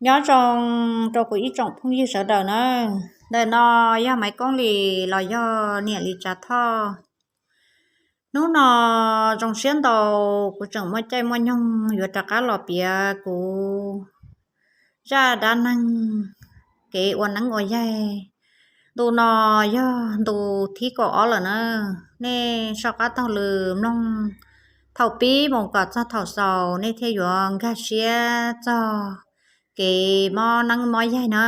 Nyob zoo rau kuv ib tsoom phooj ywg sawv daws na. Ntawm no yog Maiv Koob Lis los yog niam Lis Tsav Thoj. Hnub no zoo siab ntau, kuv tseem muaj caij muaj nyoog yuav rov qab los piav kuv zaj dab neeg kev ua neeb ua yaig. Ntu no yog ntu thib kaum ob lawm na. Nej soj qab taug lw mloog thaum pib mus kom txog thaum xaus, nej thiaj yuav nkag siab txog kev mob neeb mob yaig na.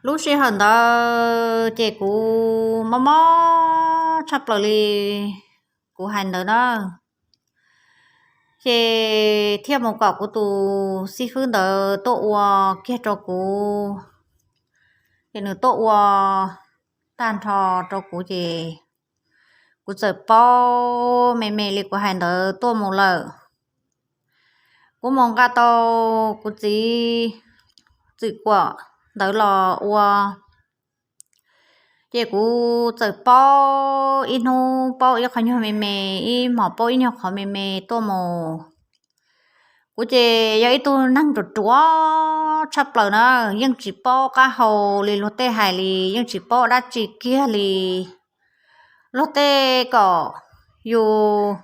Lub sij hawm ntawd ces kuv mob mob tshaj plaws li kuv hais ntawd na. Ces thiaj mus kom kuv tus xib fwb ntawd tuaj ua kiag rau kuv. Ces nws tuaj ua tag nrho rau kuv ces kuv txawm paub me me li kuv hais ntawd tuaj mus lawm. Kuv mus nqa tau kuv txiv txwm kuam ntawd los ua, ces kuv txawm paub ib hnub paub ib qho nyuag me me, ib hmos paub ib nyuag qhov me me tuaj mus. Kuv ces yog ib tug neeg ruam ruam tshaj plaws na, yeej tsis paub qab hau li luag tej hais li, yeej tsis paub dab tsi kiag li. Luag tej kom yus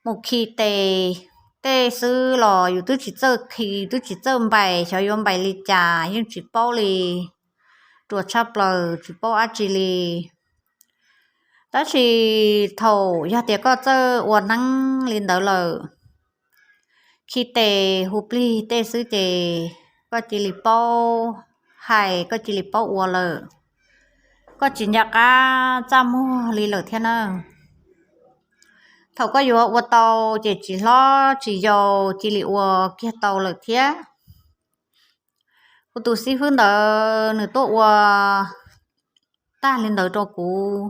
mus khi tes tej xwb los yus twb tsis txawj khi, twb tsis txawj npais, xyov yuav npais li cas yeej tsis paub li. Ruam tshaj plaws tsis paub dab tsi li. Tab sis thaum yog tias koj txawj ua neeb li ntawd lawm, khi tes hu plig tej xwb ces koj cia li paub hais, koj cia li paub ua lawm, koj tsis nco qab txaj muag li lawm thiab na. Thaum koj yuav ua tau ces tsis hlob tsis yau cia li ua kiag tau lawm thiab. Kuv tus xib fwb ntawd nws tuaj ua tag li ntawd rau kuv,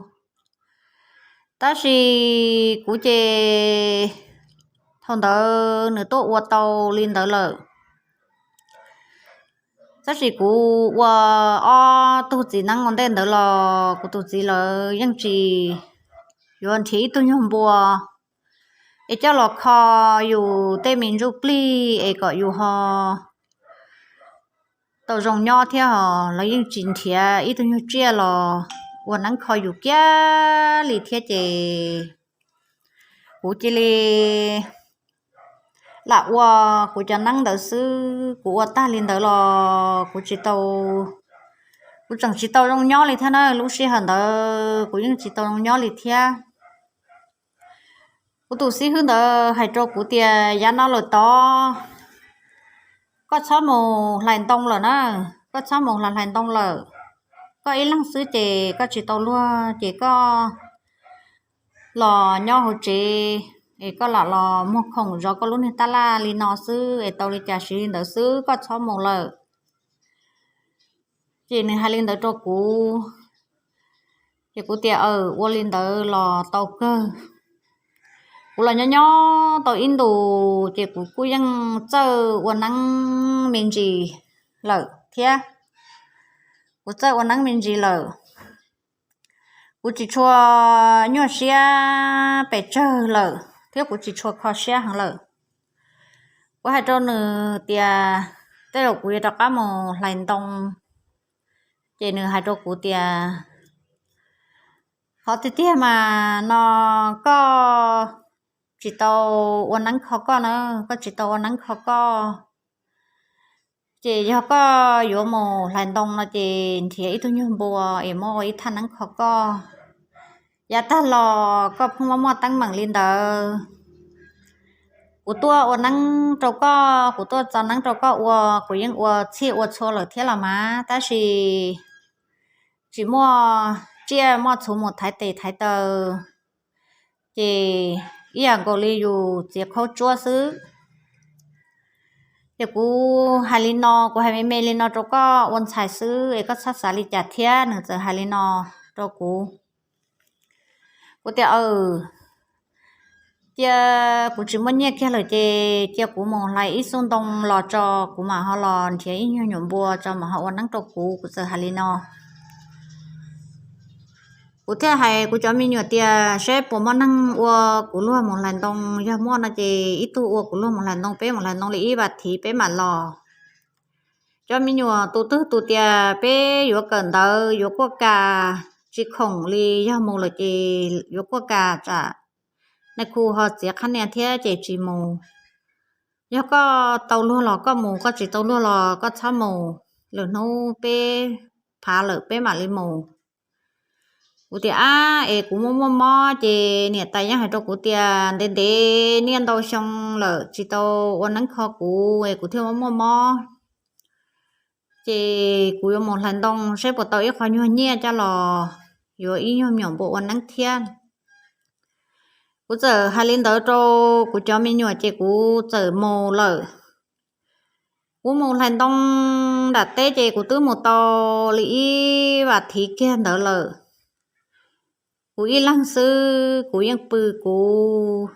tab sis kuv ces thaum ntawd nws tuaj ua tau li ntawd lawm. Tab sis kuv ua ob tug txiv neeb ua ntej ntawd los kuv tus txiv lawv yeej tsis yuav nrhiav ib tug nyuag npua es coj los kho yus tej me ntsuj plig es kom yus ho tau zoo nyob thiab os. Lawv yeej tsis nrhiav ib tug nyuag tsiaj los ua neeb kho yus kiag li thiab ces kuv cia li lam ua kuv cov neeb ntawd xwb. Kuv ua tag li ntawd los kuv tsis tau, kuv tseem tsis tau zoo nyob li thiab na. Lub sij hawm ntawd kuv yeej tsis tau zoo nyob li thiab. Kuv tus xib hwb ntawd hais rau kuv tias, yav no lawm tod, koj txhob mus hlais ntoo lawm na, koj txhob mus hlais ntoo lawm. Koj ib leeg xwb ces koj tsis tau luag ces koj los nyob hauv tsev es koj lam los muag khoom zov koj lub niag tab laj li no xwb es tau li cas siv li ntawd xwb, koj txhob mus lawm. Ces nws hais li ntawd rau kuv, ces kuv tias, aws, ua li ntawd los tau kawg. Kuv los nyob nyob tau ib ntus ces kuv kuj yeej txawj ua neeb me ntsis lawm thiab. Kuv txawj ua neeb me ntsis lawm, kuv tsis tshua nyuaj siab pes tsawg lawm thiab kuv tsis tshua kho siab heev lawm. Kuv hais rau nws tias, tej zaum kuv yuav rov qab mus hlais ntoo. Ces nws hais rau kuv tias, qhov tiag tiag mas no koj tsis tau ua neeb kho koj na, koj tsis tau ua neeb kho koj. Ces yog koj yuav mus hlais ntoo no ces nrhiav ib tug nyuag npua es muab ua ib thaj neeb kho koj. Yav tag los koj pheej muaj muaj teeb meem li ntawd. Kuv tuaj ua neeb rau koj, kuv tuaj txo neeb rau koj ua, kuv yeej ua txhij ua txhua lawm thiab los mas, tab sis tsis muaj tsiaj muaj txhuv mus thaiv tes thaiv taw, ces ib yam nkaus li yus txiav khaub tsuab xwb. Ces kuv hais li no, kuv hais me me li no rau koj ua ntxhais xwb es koj txhob xav li cas thiab. Nws txawm hais li no rau kuv. Kuv tias, aws, cia kuv tsis muaj nyiaj kiag lawm ces cia kuv mus hlais ib xub ntoo los tso, kuv mam ho los nrhiav ib nyuag nyuam npua tso mam ho ua neeb rau kuv. Kuv txawm hais li no. Kuv thiaj hais kuv cov me nyuam tias seb puas muaj neeg ua kuv luag mus hlais ntoo, yog muaj no ces ib tug ua kuv luag mus hlais ntoo, peb mus hlais ntoo li ib vas thiv peb mam los. Cov me nyuam tus twg tus tias peb yuav kawm ntawv yuav kuaj kas, tsis khoom li, yog mus lawm ces yuav kuaj kas tsam nais khu ho txiav qhab nias thiab ces tsis mus. Yog koj tau luag los koj mus, koj tsis tau luag los koj txhob mus, lwm hnub peb phav lawm peb mam li mus. Kuv tias ab es kuv muaj muaj mob ces niam tais yeej hais rau kuv tias ntev ntev niaj ntau xyoo lawm tsis tau ua neeb kho kuv es kuv thiaj muaj muaj mob. Ces kuv yuav mus hlais ntoo seb puas tau ib qho nyuag nyiaj coj los yuav ib nyuag me nyuam npua ua neeb thiab. Kuv txawm hais li ntawd rau kuv cov me nyuam ces kuv txawm mus lawm. Kuv mus hlais ntoo nram teb ces kuv twb mus tau li ib vas thiv kiag ntawd lawm. Kuv ib leeg xwb kuv yeej pw, kuv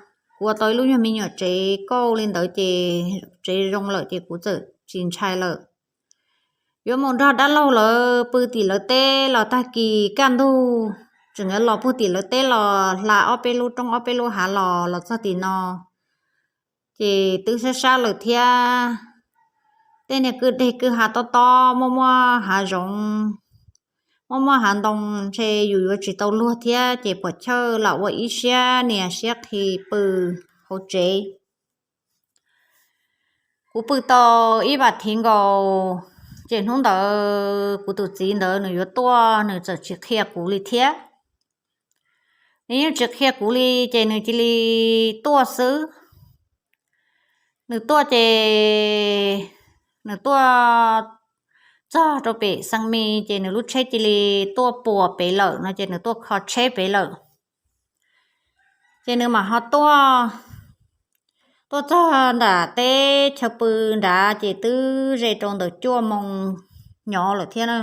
ua tau ib lub nyuag me nyuam tsev kauj li ntawd ces tsev zoo lawm ces kuv txawm tsis ntshai lawm. Yuav mus nrog dab laug lawv pw tim lawv teb los tag kis kaj ntug tseem yuav los puag tim lawv teb los hla ob peb lub roob ob peb lub hav los los txog tim no ces twb sab sab lawm thiab. Tej niag kwj deg kwj ha tob tob muaj muaj hav zoov, muaj muaj hav ntoo, ntshe yus yuav tsis tau luag thiab ces puas chawj lam ua ib siab nias siab qhi pw hauv tsev. Kuv pw tau ib vas thiv nkaus ces hnub ntawd kuv tus txiv ntawd nws yuav tuaj, nws txawm tsis qhia kuv li thiab. Nws yeej tsis qhia kuv li ces nws cia li tuaj xwb. Nws tuaj ces nws tuaj txog rau pem Xeev Mis ces nws lub tsheb cia li tuaj puas pem lawm no ces nws tuaj kho tsheb pem lawm. Ces nws mam ho tuaj, tuaj txog nram teb chaw pw nrad ces twb ze rau ntawm cuaj moo nyob lawm thiab na.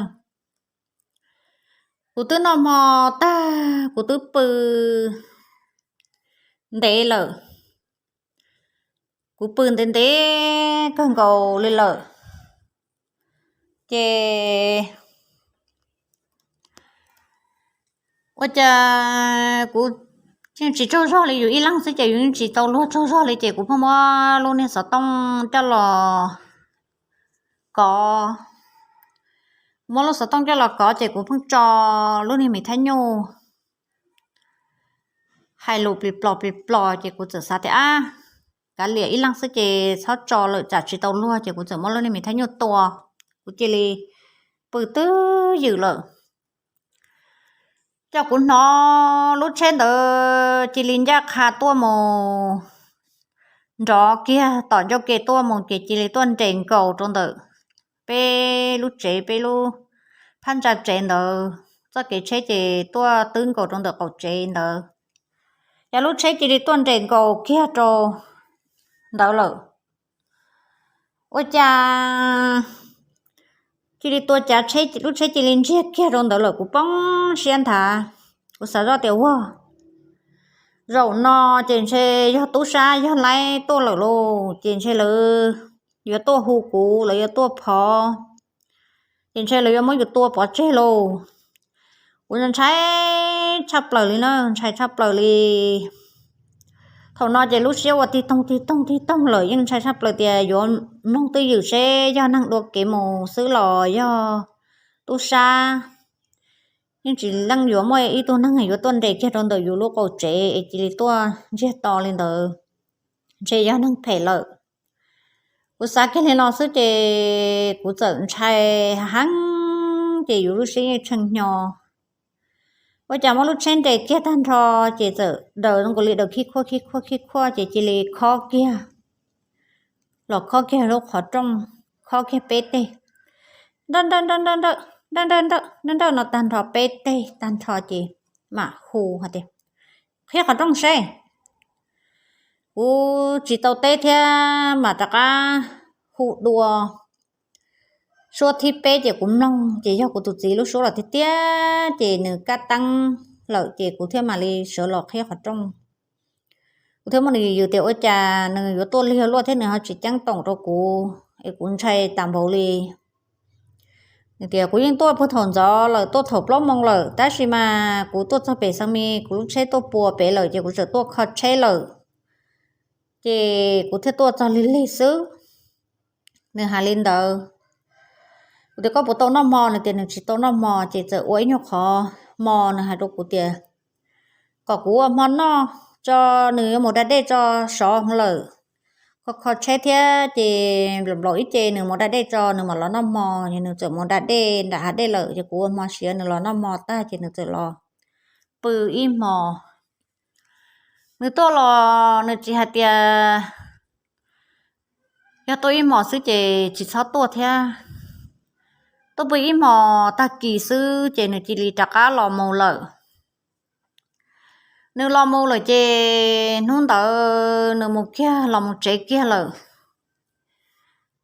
Kuv twb noj hmo tag kuv twb pw ntev lawm. Kuv pw ntev ntev kawg nkaus li lawm ces ua cas kuv yeej tsis tsaug zog li, yus ib leeg xwb ces yus yeej tsis tau luag tsaug zog li ces kuv pheej muab lub niag xov tooj coj los kov. Muab lub xov tooj coj los kov ces kuv pheej tso lub niag me thab nyuj hais lus plis plos plis plos ces kuv txawm xav tias ab, kav liam ib leeg xwb ces txhob tso lawm tsam tsis tau luag ces kuv txawm muab lub niag me thab nyuj tua, kuv cia li pw twj ywm lawm. Coj kuv hnov lub tsheb ntawd cia li ncaj qha tuaj mus nrov kiag tom ncauj ke tuaj mus ces cia li tuaj nres nkaus rau ntawm peb lub tsev, peb lub phab ntsa tsev ntawd. Txoj kev tsheb ces tuaj twb nkaus rau ntawm qaum tsev ntawd. Yog lub tsheb cia li tuaj nres nkaus kiag rau ntawd lawm. Ua cas cia li tua cav tsheb, lub tsheb cia li ntsiag kiag rau ntawd lawm, kuv poob siab nthav. Kuv xav zoj tias ua zaum no ces ntshe yog tub sab yog laib tuaj lawm lauj, ces ntshe lawv yuav tuaj hu kuv, lawv yuav tuaj phov, ces ntshe lawv yuav muab yus tua pov tseg lauj. Kuv ntshai tshaj plaws li na, ntshai tshaj plaws li. Thaum no ces lub siab ua tig toog tig toog tig toog lawm, yeej ntshai tshaj plaws tias yuav mloog twj ywm seb yog neeg dua kev mus xwb los yog tub sab. Yeej tsis leej yuav muaj ib tug neeg yuav tuaj nres kiag rau ntawm yus lub qaum tsev es cia li tuaj ntsiag to li ntawd, ntshe yog neeg phem lawm. Kuv xav kiag li no xwb ces kuv txawm ntshai heev ces yus lub siab yeej tshee hnyo. Ua cas muab lub tsheb nres kiag tag nrho ces txawm daws zoo nkaus li daws khib khuaj khib khuaj khib khuaj ces cia li khob kiag, los khob kiag lub qhov rooj, khob kiag peb teg, nrawj nrawj nrawj nrawj nrawj nrawj nrawj nrawj nrawj no tag nrho peb teg tag nrho ces mam hu hais tias, qhib qhov rooj seb. Kuv tsis tau teb thiab mam rov qab hu dua suab thib peb ces kuv mloog ces yog kuv tus txiv lub suab los tiag tiag ces nws kaj teeb lawm ces kuv thiaj mam li sawv los qhib qhov rooj. Kuv thiaj muab nws yws yws tias ua cas nws yuav tuaj lig luaj thiab nws ho tsis ceeb toom rau kuv es kuv ntshai tas npaum li. Nws tias kuv yeej tuaj puag thaum ntxov lawm, tuaj thaum plaub moo lawm, tab sis mas kuv tuaj txog pem Xeev Mis, kuv lub tsheb tuaj puas pem lawm ces kuv txawm tuaj kho tsheb lawm, ces kuv thiaj tuaj txog lig lig xwb. Nws hais li ntawd. Kuv tias koj puas tau noj hmo? Nws tias nws tsis tau noj hmo, ces txawm ua ib nyuag qhov hmo, nws hais rau kuv tias kom kuv ua hmo noj tso, nws yuav mus da dej tso, sov lawm. Kho kho tsheb thiab ces nplaum nplaum ib ce nws mus da dej tso, nws mam los noj hmo. Ces nws txawm mus da dej nram hav dej lawm, ces kuv ua hmo siav, nws los noj hmo tag ces nws txawm los pw ib hmos. Nws tuaj los nws tsis hais tias yog tuaj ib hmos xwb ces tsis txhob tuaj thiab. Tuaj pw ib hmos tag kis xwb ces nws cia li rov qab los mus lawm. Nws los mus lawm ces hnub ntawd nws mus kiag los mus tsev kiag lawm.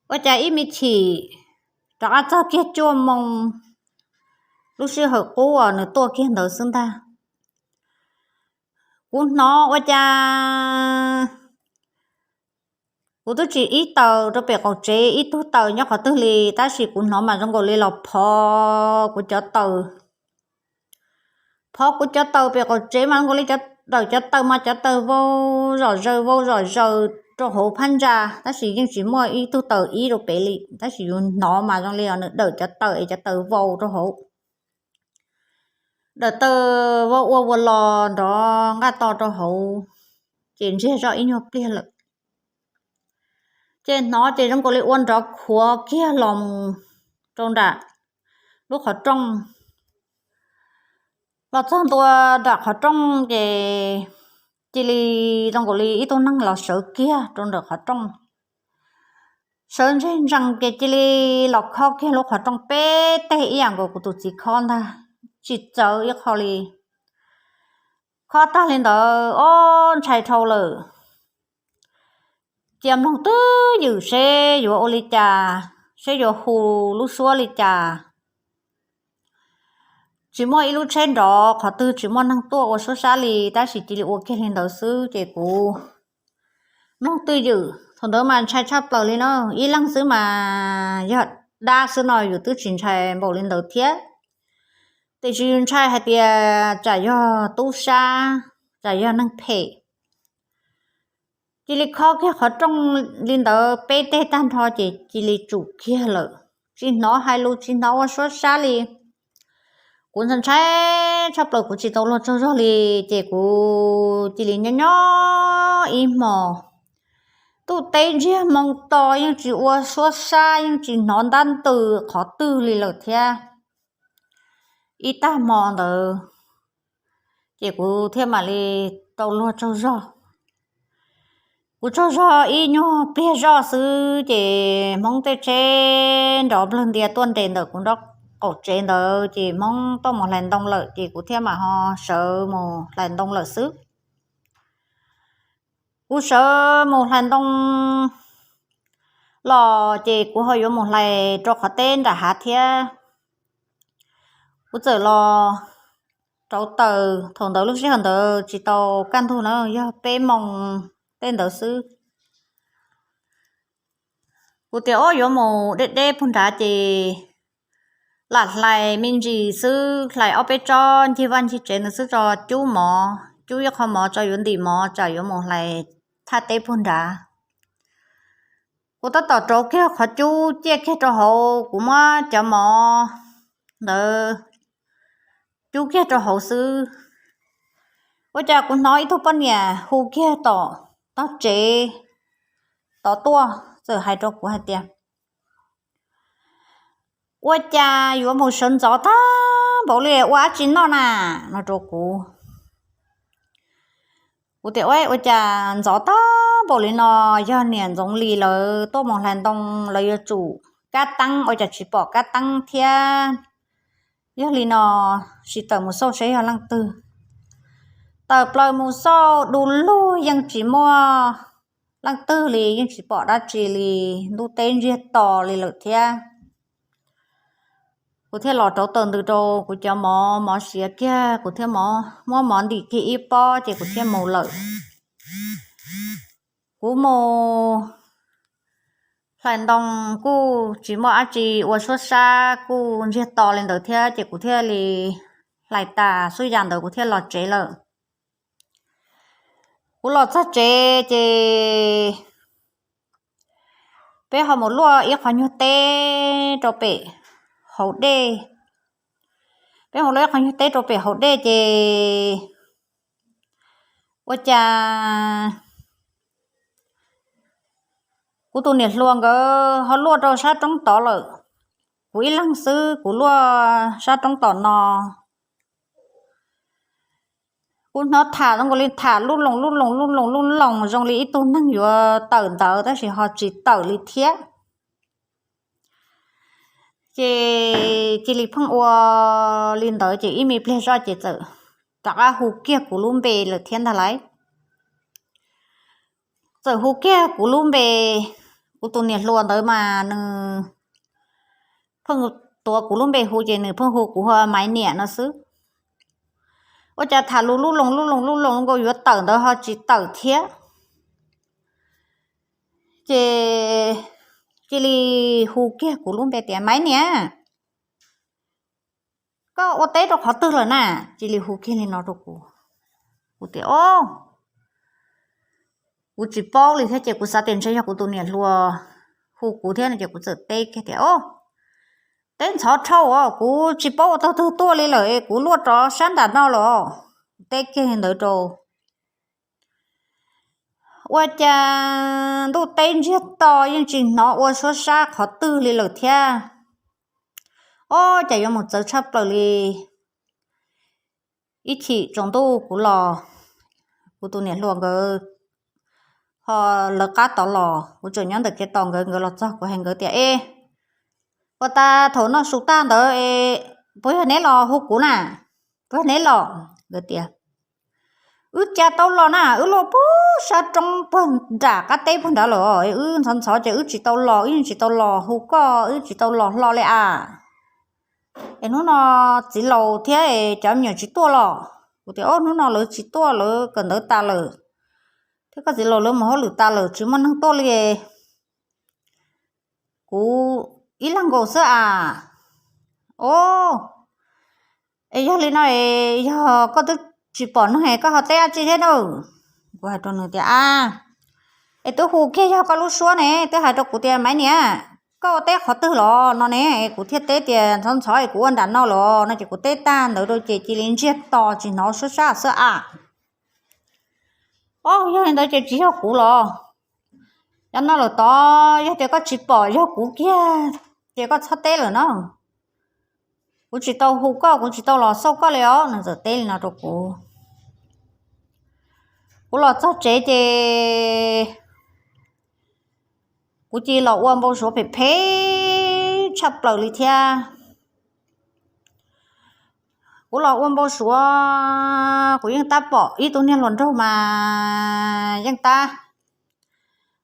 Ua cas ib me chim rov qab txog kiag cuaj moo lub sij hawm qub uas nws tuaj kiag ntawd xwb ntag. Kuv hnov ua cas kuv twb tsis ib taws rau pem qaum tsev ib tug taws nyob qhov twg li, tab sis kuv hnov mas zoo nkaus li los phov kuv cov taws. Phov kuv cov taws pem qaum tsev mas zoo nkaus li cov dawm cov taws mas cov taws vau zom zaws vau zom zaws rau hauv phab ntsa, tab sis yeej tsis muaj ib tug taws ib rau pem li, tab sis yus hnov mas zoo li nws dawm cov taws es cov taws vau rau hauv. Dawm taws vau ua ua los nrov nqaj to rau hauv, ces ntsiag zoj ib nyuag pliag lawm. Ces hnov ces zoo nkaus li ua nrov khuav kiag los mus rau nram lub qhov rooj. Los txog ntua nram qhov rooj ces cia li zoo nkaus li ib tug neeg los sawv kiag rau ntawm qhov rooj. Sawv ntseg ntsees ces cia li los khob kiag lub qhov rooj peb teg ib yam nkaus kuv tus txiv khob ntag, tsis txawv ib qho li. Khob tag li ntawd ob ntshai dhau lawm. Cia mloog twj ywm seb yuav ua li cas, seb yuav hu lub suab li cas. Tsis muaj ib lub tsheb nrov qhov twg, tsis muaj neeg tuaj ua suab sab li, tab sis cia li ua kiag li ntawd xwb ces kuv mloog twj ywm. Thaum ntawd mas ntshai tshaj plaws li na, ib leeg xwb mas yog dab xwb no yus twb tsis ntshai npaum li ntawd thiab. Tiam sis yus ntshai hais tias tsam yog tub sab, tsam yog neeg phem. Cia li khob kiag qhov rooj li ntawd peb teg tag nrho ces cia li tsum kiag lawm, tsis hnov hais lus tsis hnov ua suab sab li. Kuv ntshai ntshai tshaj plaws kuv tsis tau luag tsaug zog li, ces kuv cia li nyob nyob ib hmos. Ntuj teb ntsiag hmoo to yeej tsis ua suab sab yeej tsis hnov ntab ntws qhov twg li lawm thiab. Ib tag hmo ntawd ces kuv thiaj mam li tau luag tsaug zog. Kuv tsaug zog ib nyuag pliag zoj xwb ces Hmoob tej tsheb nrov nplawg ntia tuaj nres ntawm kuv nraub qaum tsev ntawd ces Hmoob tuaj mus hlais ntoo lawm ces kuv thiaj mam ho sawv mus hlais ntoo lawm xwb. Kuv sawv mus hlais ntoo los ces kuv ho yuav mus hlais rau qhov teb nram hav thiab. Kuv txawm los rauv taws, thaum ntawd lub sij hawm ntawd tsis tau kaj ntug na, yog peb moo tej ntawd xwb. Kuv tias ob yuav mus deb deb puag nrad ces lam hlais me ntsis xwb, hlais ob peb tsob ncig vaj ncig tsev ntawd xwb tso cub mov, cub ib qho mov tso yuav ntim mov tsam yuav mus hlais thaj teb puag nrad. Kuv tab tom rauv kiag qhov cub ciaj kiag rau hauv, kuv muab cov mov ntawd cub kiag rau hauv xwb, ua cas kuv hnov ib tug poj niam hu kiag tom tog tsev tod tuaj, txawm hais rau kuv hais tias, ua cas yuav mus sawv ntxov tag npaum li ua dab tsi noj na, no rau kuv. Kuv tias ua cas ntxov tag npaum li no, yog niam Ntxoov Lis lawv tuaj mus hlais ntoo lawv yuav tsum kab teeb, ua cas tsis pom kab teeb thiab. Yog li no, sim tawm mus xauj seb yog leej twg. Tawm plaws mus xauj du lug yeej tsis muaj leej twg li, yeej tsis pom dab tsi li, ntuj teb ntsiag to li lawm thiab. Kuv thiaj los rauv taws ntws rau kuv cov mov, mov siav kiag, kuv thiaj muab mov ntim kiag ib pob ces kuv thiaj mus lawm. Kuv mus Taim ntoo kuj tsis muaj dab tsi ua suab sab, kuj ntsiag to li ntawd thiab, ces kuv thiaj li hlais tas xub yas ntawd kuv thiaj los tsev lawm. Kuv los txog tsev ces peb ho mus luaj ib qhov nyuag teb rau pem hauv dej. Peb mus luaj ib qhov nyuag teb rau pem hauv dej ces ua cas kuv tus niam hluas nkawd ho luaj rau sab roob tod lawm. Kuv ib leeg xwb, kuv luaj sab roob tom no. Kuv hnov tham zoo nkaus li tham lub loos lub loos lub loos lub loos zoo li ib tug neeg yuav tawm ntawd tab sis ho tsis tawm li thiab. Ces cia li pheej ua li ntawd ces ib me pliag zoj ces txawm rov qab hu kiag kuv lub npe lawm thiab ntag lauj. Txawm hu kiag kuv lub npe, kuv tus niam hluas ntawd mas nws pheej tuav kuv lub npe hu ces nws pheej hu kuv ua Maiv niam no xwb. Ua cas tham lus lub loos lub loos lub loos nkaus yuav tawm ntawd ho tsis tawm thiab. Ces cia li hu kiag kuv lub npe tias Maiv niam, koj ua teb rau qhov twg lawm na? Cia li hu kiag li no rau kuv. Kuv tias o, kuv tsis paub li thiab ces kuv xav tias ntshe yog kuv tus niam hluas hu kuv thiab no ces kuv txawm teb kiag tias o, teb ntxhov dhau os, kuv tsis paub ua tau twg tuaj li lawm es kuv luaj rov sab nram no lawm. Teb kiag li ntawd rau ua cas ntuj teb ntsiag to yeej tsis hnov ua suab sab qhov twg li lawm thiab. Ob, cas yuav mus txawv tshaj plaws li. Ib chim tsaus ntuj kuv los, kuv tus niam hluas nkawd ho lawv qab tod los, kuv tseem nyob ntawm kev tos nkawd, nkawd los txog kuv hais nkawd tias e, ua tas thaum noj su tag ntawd es puas yog neb los hu kuv na? Puas yog neb los? Nkawd tias wb cas tau los na, wb luaj puag sab roob puag nram qab teb puag nrad lawm, wb ntxhov ntxhov ces wb tsis tau los, wb yeej tsis tau los hu koj, wb tsis tau los hlo li as. Es hnub no txiv laus thiab cov me nyuam tsis tuaj los? Kuv tias o, hnub no lawv tsis tuaj, lawv kawm ntawv tas lawm, thiab koj txiv laus lawv mus hauj lwm tas lawm, tsis muaj neeg tuaj li. Kuv ib leeg nkaus xwb as. O, es yog li no es yog koj twb tsis pom neeg es koj ho teb dab tsi thiab na? Kuv hais rau nws tias a, es twb hu kiag yog koj lub suab ne, twb hais rau kuv tias Maiv niam, koj ua teb qhov twg los no ne, kuv thiaj teb tias ntxhov ntxhov es kuv ua nram no los no ces kuv teb tag ntawd rau ces cia li ntsiag to tsis hnov suab sab xwb as. O, yog li ntawd ces tsis yog kuv los? Cov no lawm tod, yog tias koj tsis pom yog kuv kiag ces koj txhob teb lawm no. Kuv tsis tau hu koj, kuv tsis tau los xauj koj li os. Nws txawm teb li no rau kuv. Kuv los txog tsev ces kuv cia li los ua npau suav phem phem tshaj plaws li thiab. Kuv los ua npau suav, kuv yeej tab pom ib tug niag hluas nraug mas yeej tab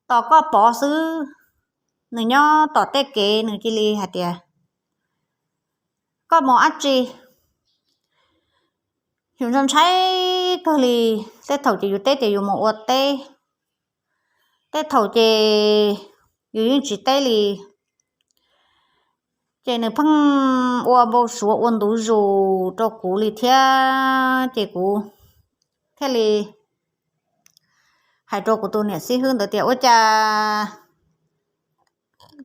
tom koj pov xwb. Nws nyob tom tej kev, nws cia li hais tias koj mus dab tsi? Yus ntshai ntshai kawg li. Tej thaum ces yus teb tias yus mus ua teb, tej thaum ces yus yeej tsis teb li. Ces nws pheej ua npau suav ua ntu zus rau kuv li thiab, ces kuv thiaj li hais rau kuv tus niam xib hwb ntawd tias ua cas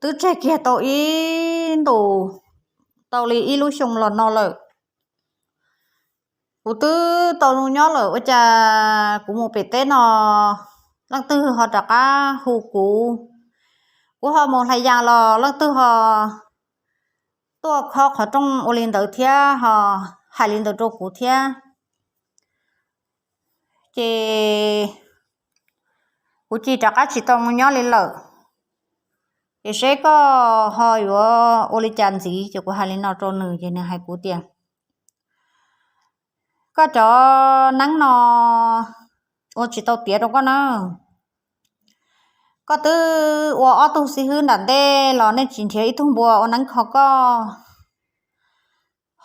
twb tseg kiag tau ib ntus, tau li ib lub xyoo los no lawm, kuv twb tau zoo nyob lawm, ua cas kuv mus pem teb no leej twg ho rov qab hu kuv, kuv ho mus hlais yas los leej twg ho tuaj khob qhov rooj ua li ntawd thiab ho hais li ntawd rau kuv thiab. Ces kuv cia li rov qab tsis tau nyob li lawm. Ces seb koj ho yuav ua li cas ntxiv. Ces kuv hais li no rau nws ces nws hais kuv tias koj cov neeb no ua tsis tau tiav rau koj na. Koj twb ua ob tug xib hwb nram ntej los nej tsis nrhiav ib tug npua ua neeb kho koj,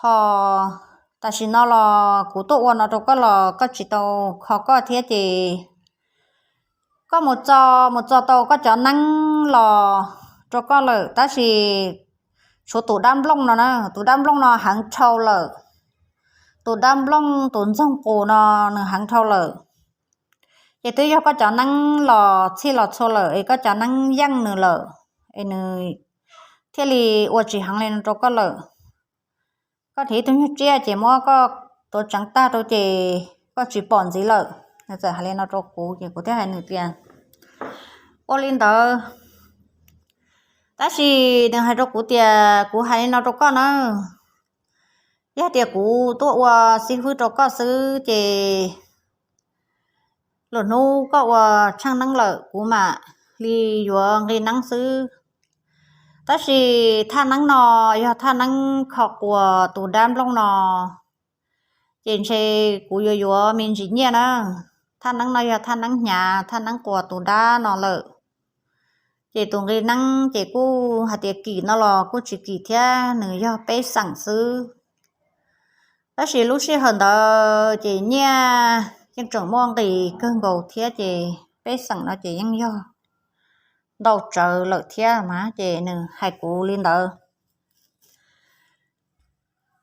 ho tam sim no los kuv tuaj ua no rau koj los koj tsis tau kho koj thiab ces koj mus txo, mus txo tau koj cov neeb los rau koj lawm, tab sis tshuav tus dab nplooj no na, tus dab nplooj no heev dhau lawm. Tus dab nplooj tus ntxoog qus no nws heev dhau lawm. Ces twb yog koj cov neeb los txhij los txhua lawm es koj cov neeb yeej nws lawm, es nws thiaj li ua tsis heev li no rau koj lawm. Koj nrhiav ib tug nyuag tsiaj ces muab koj tuav tseev tag rau ces koj tsis pom ntxiv lawm. Nws txawm hais li no rau kuv ces kuv thiaj hais nws tias, ua li ntawd. Tab sis nws hais rau kuv tias, kuv hais li no rau koj na, yog tias kuv tuaj ua xib hwb rau koj xwb ces lwm hnub koj ua tsheej neeb lawm kuv mam li yuav nqi neeb xwb. Tab sis thaj neeb no yog thaj neeb kho quas tus dab nplooj no, ces ntshe kuv yuav yuav me ntsis nyiaj na. Thaj neeb no yog thaj neeb hnyav, thaj neeb quas tus dab no lawm. Ces tus nqi neeb ces kuj hais tias kim no los kuj tsis kim thiab, nws yog peb xeem xwb. Tab sis lub sij hawm ntawd ces nyiaj yeej tseem muaj nqis kawg nkaus thiab, ces peb xeem no ces yeej yog ntau tsawv lawm thiab mas, ces nws hais kuv li ntawd.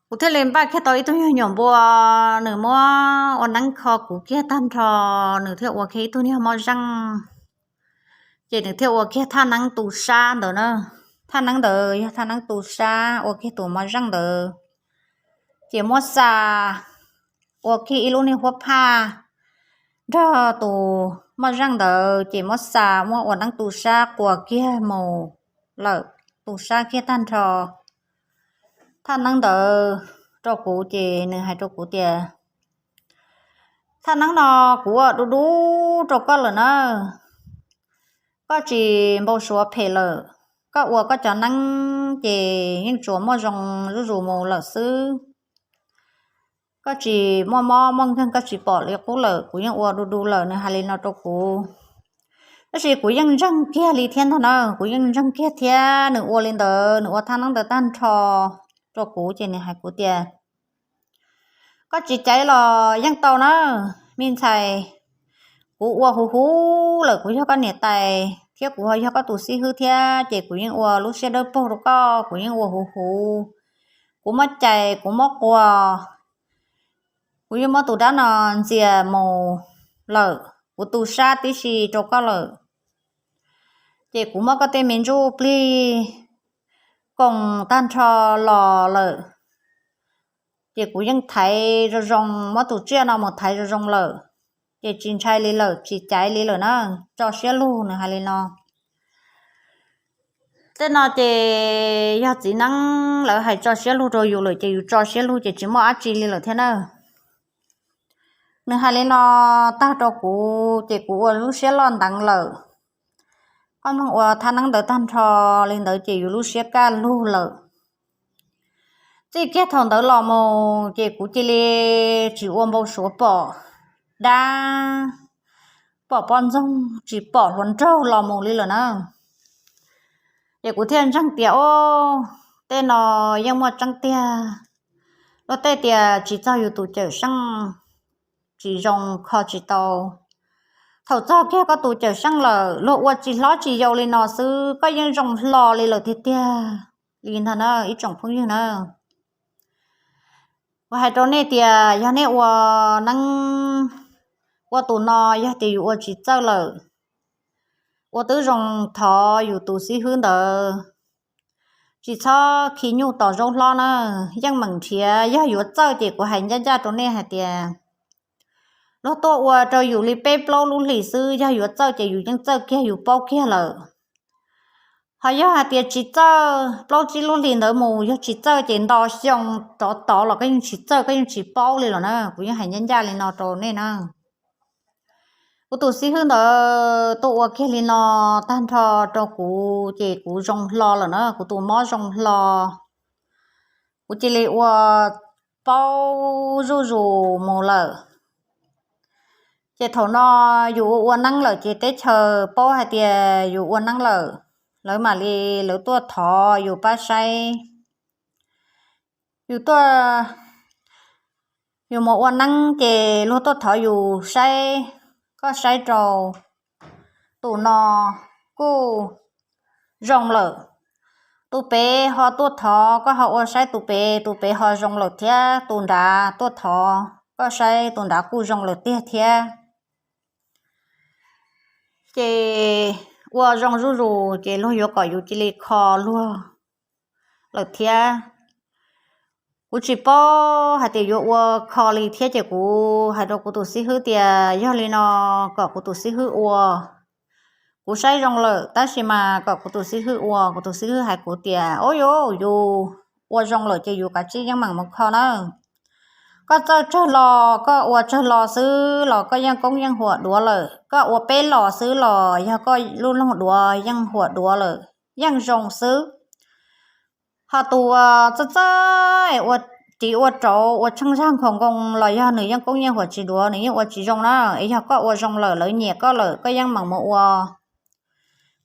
Kuv thiaj li npaj kiag tau ib tug nyuag nyuam npua, nws muab ua neeb kho kuv kiag tag nrho, nws thiaj ua kiag ib tug niag moj zeej, ces nws thiaj ua kiag thaj neeb tu sab ntawd na. Thaj neeb ntawd yog thaj neeb tu sab ua kiag tus moj zeej ntawd, ces muab xa ua kiag ib lub niag huab phaj nrog tus moj zeej ntawd, ces muab xa muab ua neeb tu sab quas kiag mus lawm, tu sab kiag tag nrho thaj neeb ntawd rau kuv, ces nws hais rau kuv tias, thaj neeb no kuv ua du du rau koj lawm na, koj tsis npau suav phem lawm, koj ua koj cov neeb ces yeej tsuas muaj zoo zuj zus mus lawm xwb. Koj tsis muaj mob muaj nkeeg, koj tsis pom li qub lawm, kuv yeej ua du du lawm, nws hais li no rau kuv. Tab sis kuv yeej ntseeg kiag li thiab ntag na, kuv yeej ntseeg kiag thiab. Nws ua li ntawd, nws ua thaj neeb ntawd tag nrho rau kuv, ces nws hais kuv tias, koj tsis caiv los yeej tau na, me ntxhais. Kuv ua huv huv lawm, kuv yog koj niam tais thiab kuv yog koj tus xib hwb thiab, ces kuv yeej ua lub siab dawb paug rau koj, kuv yeej ua huv huv. Kuv muab cais, kuv muab quas, kuv yeej muab tus dab no ntxias mus lawm, kuv tu sab tib si rau koj lawm. Ces kuv muab koj tej me ntsuj plig koom tag nrho los lawm, ces kuv yeej thaiv zoo zoo, muab tus tsiaj no mus thaiv zoo zoo lawm, ces tsis ntshai li lawm, tsis caiv li lawm na, tso siab lug, nws hais li no. Tej no ces yog txiv neeb lawv hais tso siab lug rau yus lawm ces yus tso siab lug ces tsis muaj dab tsi li lawm thiab na. Nws hais li no tag rau kuv ces kuv ua lub siab loj nteev lawm. Koj mloog ua thaj neeb ntawd tag nrho li ntawd ces yus lub siab kaj lug lawm. Txij kiag thaum ntawd los mus ces kuv cia li tsis ua npau suav pom dab, pom poj ntxoog, tsis pom hluas nraug los mus li lawm na. Ces kuv thiaj ntseeg tias, o, tej no yeej muaj tseeb tiag. Luag tej tias tsis txog yus tus cawm seej tsis zoo, kho tsis tau. Thaum txog kiag koj tus cawm seej lawm, luag ua tsis hlob tsis yau li no xwb, koj yeej zoo hlo li lawm tiag tiag li ntag na ib tsoom phooj ywg na. Kuv hais rau nej tias yog nej ua neeb, ua tus no yog tias yus ua tsis txawj lawm, ua twb zoo thov yus tus xib hwb ntawd, tsis txhob khi nyuj tos zaub hlob na, yeej meem nrhiav. Yog yuav txawj ces kuv hais ncaj ncaj rau nej hais tias luag tuaj ua rau yus li peb plaub lub hlis xwb, yog yuav txawj ces yus yeej txawj kiag, yus paub kiag lawm. Ho yog hais tias tsis txawj, plaub tsib lub hlis ntawd mus yog tsis txawj ces nto xyoo rov tod los koj yeej tsis txawj, koj yeej tsis paub li los na. Kuv yeej hais ncaj ncaj li no rau nej na. Kuv tus xib hwb ntawd tuaj ua kiag li no tag nrho rau kuv ces kuv zoo hlo lawm na, kuv tus mob zoo hlo. Kuv cia li ua paub zuj zus mus lawm. Ces thaum no yus ua ua neeb lawm ces teb chaws paub hais tias yus ua neeb lawm, lawv mam li lawv tuaj thov yus pab saib. Yus tuaj, yus mus ua neeb ces luag tuaj thov yus saib, koj saib rau tus no kuj zoo lawm. Tus pem ho tuaj thov, koj ho ua saib tus pem, tus pem ho zoo lawm thiab, tus nrad tuaj thov, koj saib tus nrad kuj zoo lawm tiag thiab. Ces ua zoo zuj zus ces luag yuav kom yus cia li kho luag lawm thiab. Kuv tsis paub hais tias yuav ua kho li thiab ces kuv hais rau kuv tus xib hwb tias yog li no kom kuv tus xib hwb ua. Kuv saib zoo lawm tab sis mas kom kuv tus xib hwb ua. Kuv tus xib hwb hais kuv tias, Ov, yus ua zoo lawm ces yus kav tsij yeej meem mus kho na. Koj txawj tsawg los koj ua tsawg los xwb los koj yeej koob yeej huam duav lawm. Koj ua peb los xwb los yog koj lub loog duav yeej huam duav lawm, yeej zoo xwb. Ho tus uas txawj txawj ua ris ua rauv ua tsheej zag nkhaus nkoos los yog nws yeej koob yeej huam tsis duav, nws yeej ua tsis zoo na. Es yog koj ua zoo lawm lawv nyiam koj lawm koj yeej meem mus ua.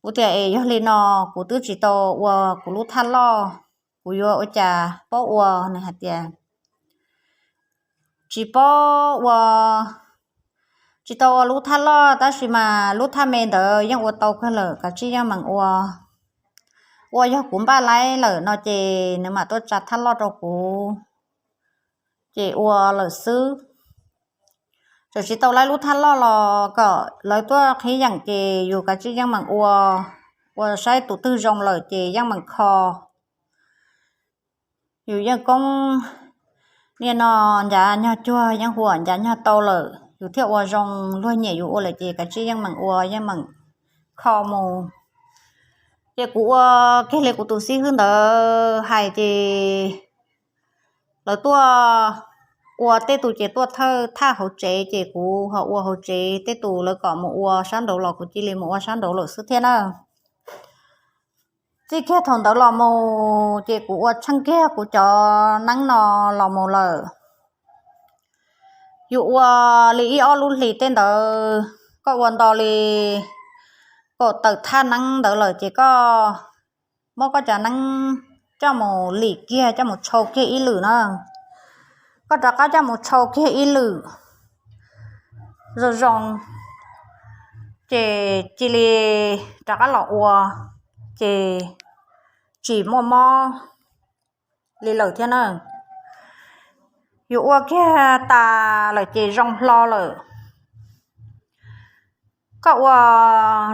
Kuv tias es yog li no kuv twb tsis tau ua kuv lub thaj loj, kuv yuav ua cas paub ua? Nws hais tias tsis paub ua, tsis tau ua lub thaj loj tab sis mas lub thaj me ntawd yeej ua tau kawg lawm, kav tsij yeej meem ua. Ua yog kuv npaj laib lawm no ces nws mam tuaj tsa thaj loj rau kuv, ces ua lawm xwb. Txawm tsis tau laib lub thaj loj los kom lawv tuaj qhib yeem ces yus kav tsij yeej meem ua, ua saib tus twg zoo lawm ces yeej meem kho. Yus yeej koob, nim no ncav nyog cuag yeej huam ncav nyog tau lawm yus thiaj ua zoo, luag nyiam yus ua lawm ces kav tsij yeej meem ua yeej meem kho mus. Ces kuv ua kiag li kuv tus xib hwb ntawd hais ces lawv tuaj ua, tej tus ces tuaj thawj thaj hauv tsev ces kuv ho ua hauv tsev, tej tus lawv kom mus ua sab nraud los kuv cia li mus ua sab nraud lawm xwb thiab na. Txij kiag thaum ntawd los mus ces kuv ua tsheej kiag kuv cov neeb no los mus lawm. Yus ua li ib ob lub hlis tej ntawd, koj ua nto li kaum tawm thaj neeb ntawd lawm ces koj muab koj cov neeb coj mus lim kiag, coj mus tshau kiag ib lwm na. Koj rov qab coj mus tshau kiag ib lwm zoo zoo, ces cia li rov qab los ua, ces tsis muaj mob li lawm thiab na. Yus ua kiag tas lawm ces zoo hlo lawm. Koj ua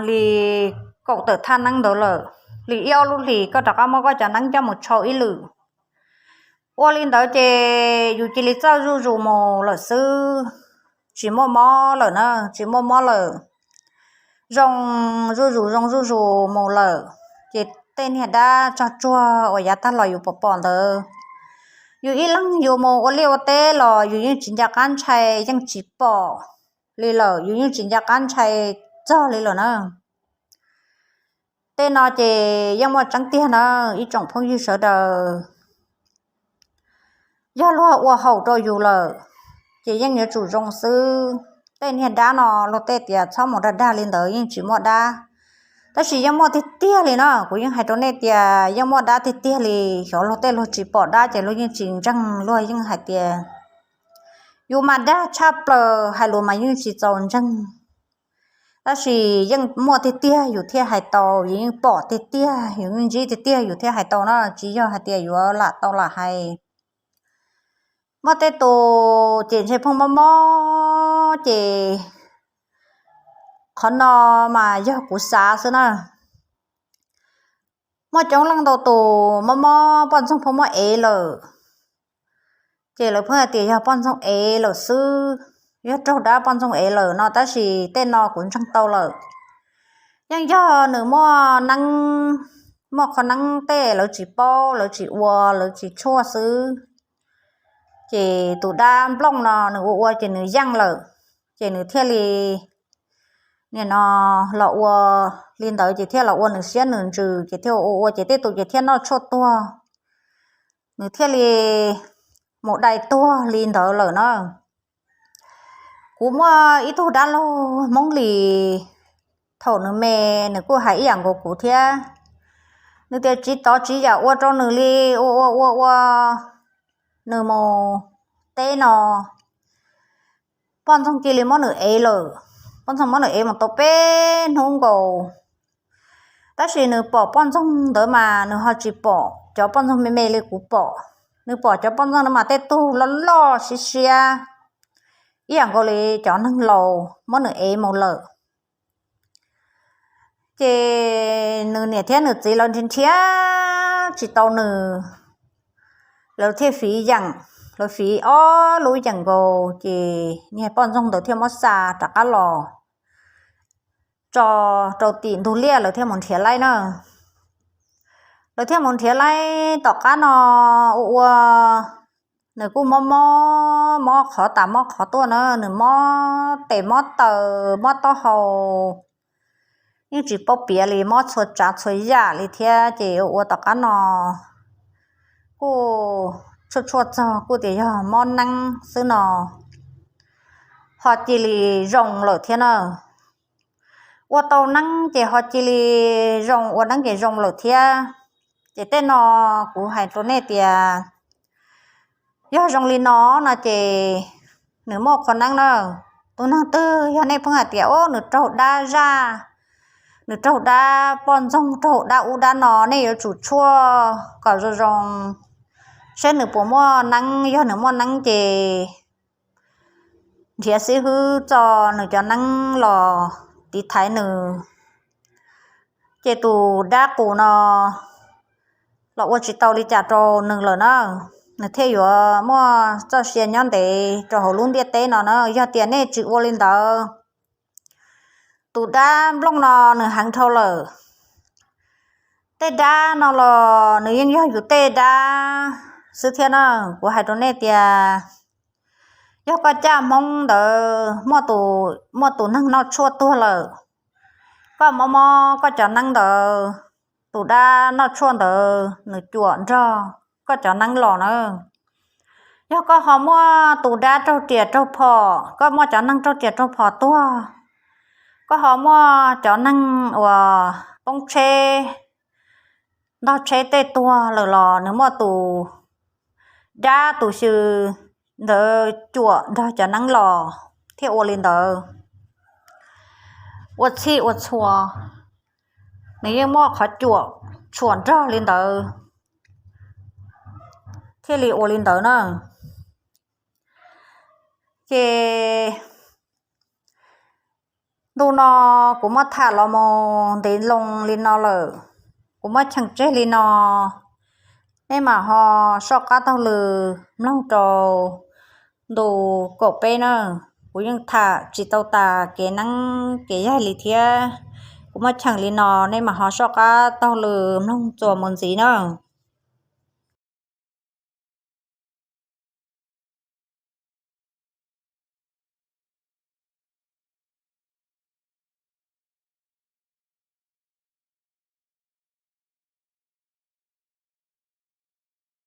li kaum tawm thaj neeb ntawd lawm, li ib ob lub hlis koj rov qab muab koj cov neeb coj mus tshau ib lwm. Ua li ntawd ces yus cia li txawj zuj zus mus lawm xwb, tsis muaj mob lawm na, tsis muaj mob lawm. Zoo zuj zus, zoo zuj zus mus lawm, ces tej niag dab tsog tsuag uas yav tag los yus pom pom ntawd, yus ib leeg yus mus ua liaj ua teb los yus yeej tsis nco qab ntshai, yeej tsis pom li lawm, yus yeej tsis nco qab ntshai txog li lawm na. Tej no ces yeej muaj tseeb tiag na ib tsoom phooj ywg sawv daws. Yog luag ua haum rau yus lawm, ces yeej yuav tsum zoo xwb. Tej niag dab no luag tej tias txhob mus dag dag li ntawd yeej tsis muaj dab, tab sis yeej muaj tiag tiag li no. Kuv yeej hais rau nej tias yeej muaj dab tiag tiag li. Xyov luag tej luag tsis pom dab ces luag yeej tsis ntseeg, luag yeej hais tias yus mas dag tshaj plaws, hais lus mas yeej tsis txaus ntseeg. Tab sis yeej muaj tiag tiag yus thiaj hais tau, yus yeej pom tiag tiag, yus yeej ntsib tiag tiag yus thiaj hais tau na, tsis yog hais tias yuav lam tau lam hais. Muaj tej tus ces ntshe pheej mob mob ces qhov no mas yog kuv xav xwb na. Muaj coob leej ntau tus mob mob poj ntxoog pheej muab ev lawm, ces lawv pheej hais tias yog poj ntxoog ev lawm xwb, yog raug dab poj ntxoog ev lawm no, tab sis tej no kuv ntseeg tau lawm. Yeej yog nws muaj neeb, muaj qhov neeb tej lawv tsis paub, lawv tsis ua, lawv tsis tshuaj xwb, ces tus dab nplooj no nws ua ua ces nws yeej lawm, ces nws thiaj li nim no los ua li ntawd, ces thiaj los ua nws siab nws ntsws, ces thiaj ua ua ces tej tus ces thiaj noj tshuaj tuag, nws thiaj li mus dai tuag li ntawd lawm na. Kuv muaj ib tug dab laug Hmoob Lis, thaum nws me nws kuj hais ib yam nkaus kuv thiab. Nws tias tsis tov tsis yam ua rau nws li, ua ua ua ua nws mus teb no, poj ntxoog cia li muab nws ev lawm. Poj ntxoog muab nws ev mus tau peb hnub nkaus. Tab sis nws pom poj ntxoog ntawd mas nws ho tsis pom cov poj ntxoog me me li kuv pom. Nws pom cov poj ntxoog ntawd mas tej tug loj loj siab siab ib yam nkaus li cov neeg laus muab nws ev mus lawm. Ces nws niam thiab nws txiv lawv nrhiav nrhiav tsis tau nws, lawv thiaj fiv yeem, lawv fiv ob lub yeem nkaus ces niag poj ntxoog ntawd thiaj muab xa rov qab los tso rau tim ntug liaj, lawv thiaj mus nrhiav laib na. Lawv thiaj mus nrhiav laib tom qab no ua ua, nws kuj mob mob, mob qhov tas mob qhov tuaj na, nws mob tes mob taw, mob taub hau, yeej tsis paub piav li, mob txhua tsav txhua yam li thiab. Ces ua ua tom qab no kuj tshuaj tshuaj txog kuj tias yog mob neeb xwb no, ho cia li zoo lawm thiab na. Ua tau neeb ces ho cia li zoo, ua neeb ces zoo lawm thiab. Ces tej no kuv hais rau nej tias yog zoo li no no ces nws muaj qhov neeb na. Tus neeg twg yog nej pheej hais tias o nws raug dab zaj, nws raug dab poj ntxoog, raug dab ub dab no, nej yuav tsum tshuaj kom zoo zoo seb nws puas muaj neeb. Yog nws muaj neeb ces nrhiav xib hwb tso nws cov neeb los tiv thaiv nws, ces tus dab qus no los ua tsis tau li cas rau nws lawm na, nws thiaj yuav muaj txoj sia nyob ntev rau hauv lub ntiaj teb no na. Yog tias nej tsis ua li ntawd, tus dab nplooj no nws heev dhau lawm. Tej dab no los nws yeej yog yus tej dab xwb thiab na. Kuv hais rau nej tias yog koj caj hmoob ntawd muaj tus neeg noj tshuaj tuag lawm, koj mob mob koj cov neeb ntawd, tus dab noj tshuaj ntawd nws cuam nrog koj cov neeb los na. Yog koj ho muaj tus dab raug riam raug phom, koj muaj cov neeg raug riam raug phom tuag, koj ho muaj cov neeg uas poob tsheb, ntog tsheb tej tuag lawm los nws muaj tus dab tus xyw ntawd cuam nrog cov neeb los thiaj ua li ntawd. Ua txhij ua txhua, nws yeej muaj qhov cuam tshuam nrog li ntawd thiaj li ua li ntawd na. Ces ntu no kuv muab tham los mus ntev loo li no lawm, kuv muab cheem tseg li no. Nej mam ho soj qab taug lw mloog rau ntu kaum peb na. Kuv yeej tham tsis tau tas kev neeb kev yaig li thiab. Kuv muab cheem li no, nej mam ho soj qab taug lw mloog txuas mus ntxiv na.